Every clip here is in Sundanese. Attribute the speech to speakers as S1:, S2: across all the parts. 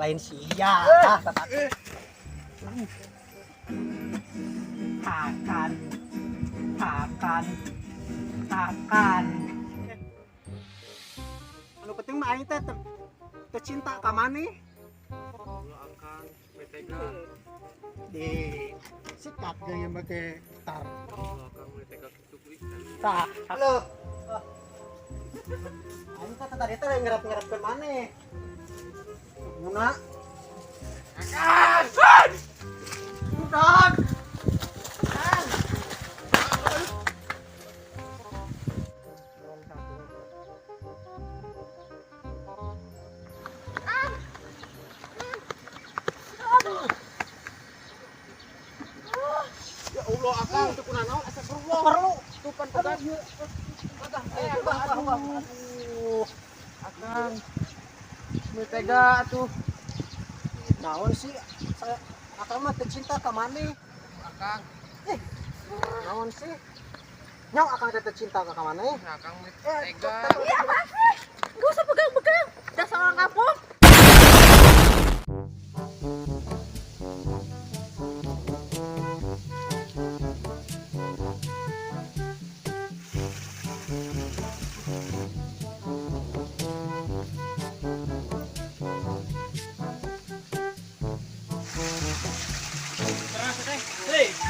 S1: Lain sia. Ah, tata. Akan. Akan. Akan. Anu penting mah aing teh teu cinta ka maneh.
S2: Akang, tega.
S1: Di sikat gaya make tar.
S2: Akang tega kitu kuy.
S1: Tah, halo. Aing teh tadi teh ngerap-ngerapkeun maneh. Guna. Akan. Akan. Akan.
S2: Ya Allah, Akang, teu kunanaon, astagfirullah.
S1: Perlu.
S2: Tuh pan pegas.
S1: Aduh.
S2: Akang. Tega atuh.
S1: Naon sih? Saya akang mah teu cinta ka maneh.
S2: Akang,
S1: Eh, naon sih? Nyong akang teh teu cinta ka maneh.
S2: Akang
S1: Eh,
S2: tega.
S3: Iya, apa sih? Gak usah pegang-pegang. Dasar orang kampung.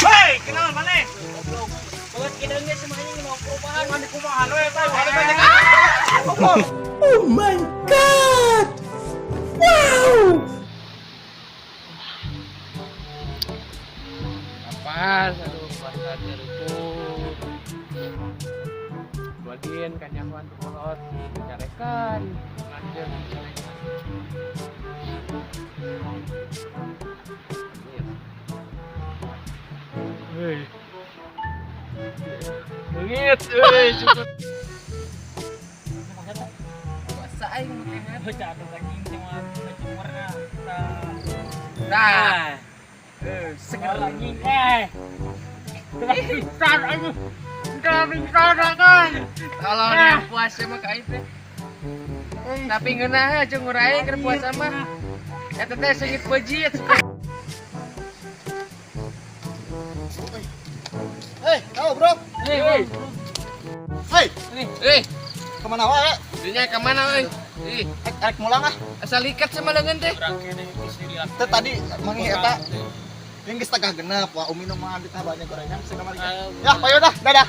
S2: Hei, kenal maneh?
S4: Goblok. Banget kidangnya semuanya mau perubahan.
S2: Mandi kumaha we teh, ada banyak.
S1: Oh my God! Wow!
S2: Apaan? Aduh, puasa jerukut. Bagian kanyawan kolot, carekan, lanjut carekan. Hei. Leungit, euy, cukup. Puasa aing make.
S4: Baca ada anjing cuma baju warna.
S2: Nah. Eh, seger.
S4: Anjing eh.
S2: Pingsan anjing. Udah pingsan kan. Kalau puasa mah ka teh. Tapi ngeunah jeung nguraing keur puasa mah. Eta teh seungit beujit.
S1: Hei, halo bro.
S2: Hei.
S1: Hei,
S2: Hei,
S1: kemana wae?
S2: dinya ka mana euy? Ih,
S1: Rek rek mulang ah.
S2: Asal ikat sama leungeun teh.
S1: Teh tadi manggih eta. Yang geus tengah genep, wah Umi nu mah tah banyak gorengan sih kamari. Ya, payo dah, dadah.